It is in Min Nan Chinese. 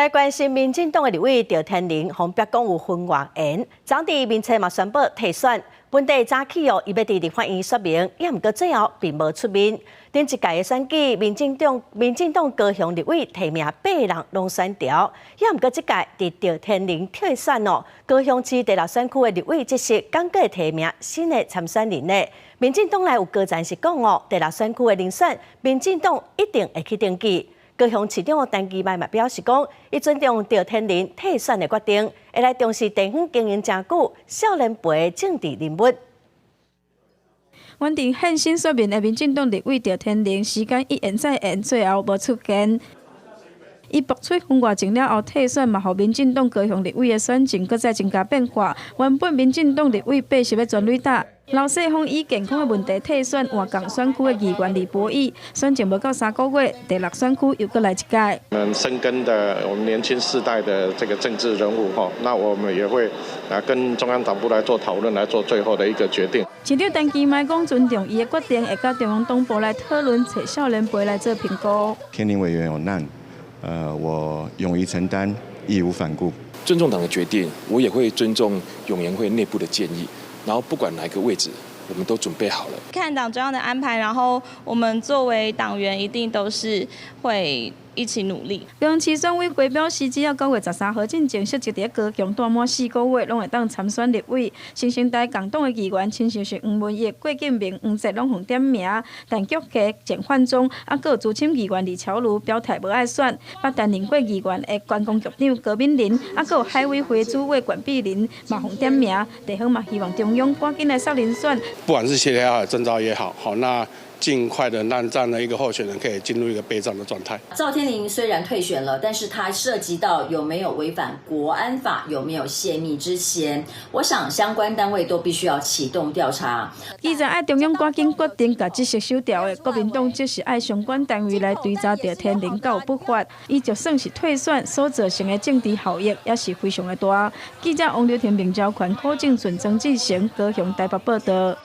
來關心民進黨的立委趙天麟，予人爆講有婚外緣，昨佇面冊嘛宣布退選。本底早起哦，伊欲佇立法院說明，也毋過最後並無出面。頂一屆的選舉，民進黨高雄立委提名八人攏選著，也毋過這屆佇趙天麟退選哦，高雄市第六選區的立委職席閣會提名新的參選人咧。民進黨內有高層是講哦，第六選區的人選，民進黨一定會去登記。高雄市長陳其邁嘛表示講，伊尊重趙天麟退選的決定，會來重視地方經營誠久、少年輩的政治人物。原定現身說明的民進黨立委趙天麟，時間一延再延，最後無出現。伊爆出婚外情了後退選，嘛予民進黨高雄立委的選情閣再增加變化。原本民進黨立委80个全壘打，劉世鋒以健康的問題退選，換仝選區的議員李博毅，選情無夠3個月，第六選區又閣來一屆。我們深耕的我們年輕世代的這個政治人物哈，那我們也會啊跟中央黨部來做討論，來做最後的一個決定。市長陳其邁講尊重伊的決定，會佮中央黨部來討論，揣少年輩來做評估。天麟委員有難，我勇於承擔，義無反顧。尊重黨的決定，我也會尊重湧研會內部的建議。然後不管哪個位置，我們都準備好了。看黨中央的安排，然後我們作為黨員，一定都是會一起努力。高雄市選委會表示，只要9月13號進前設籍佇高雄住滿4個月，攏會當參選立委。新生代共黨的議員，親像是黃文益、郭敬明、黃哲攏予點名，但局家鄭範忠，啊，閣有資深議員李喬如表態無愛選，捌擔任過議員的觀光局長高敏玲，啊，閣有海委會主委管碧玲嘛予點名，地方嘛希望中央趕緊來殺人選。不管是協調也好，徵召也好，好那盡快的讓這樣的一個候選人可以進入一個備戰的狀態。趙天麟雖然退選了，但是他涉及到有沒有違反國安法，有沒有洩密之嫌，我想相關單位都必須要啟動調查。記者愛中央趕緊決定，共這席收掉的國民黨，則是愛相關單位來追查趙天麟敢有不法。伊就算是退選，所造成的政治效益也是非常的大。記者王劉婷、明昭權、柯正順、曾志成，高雄台北報道。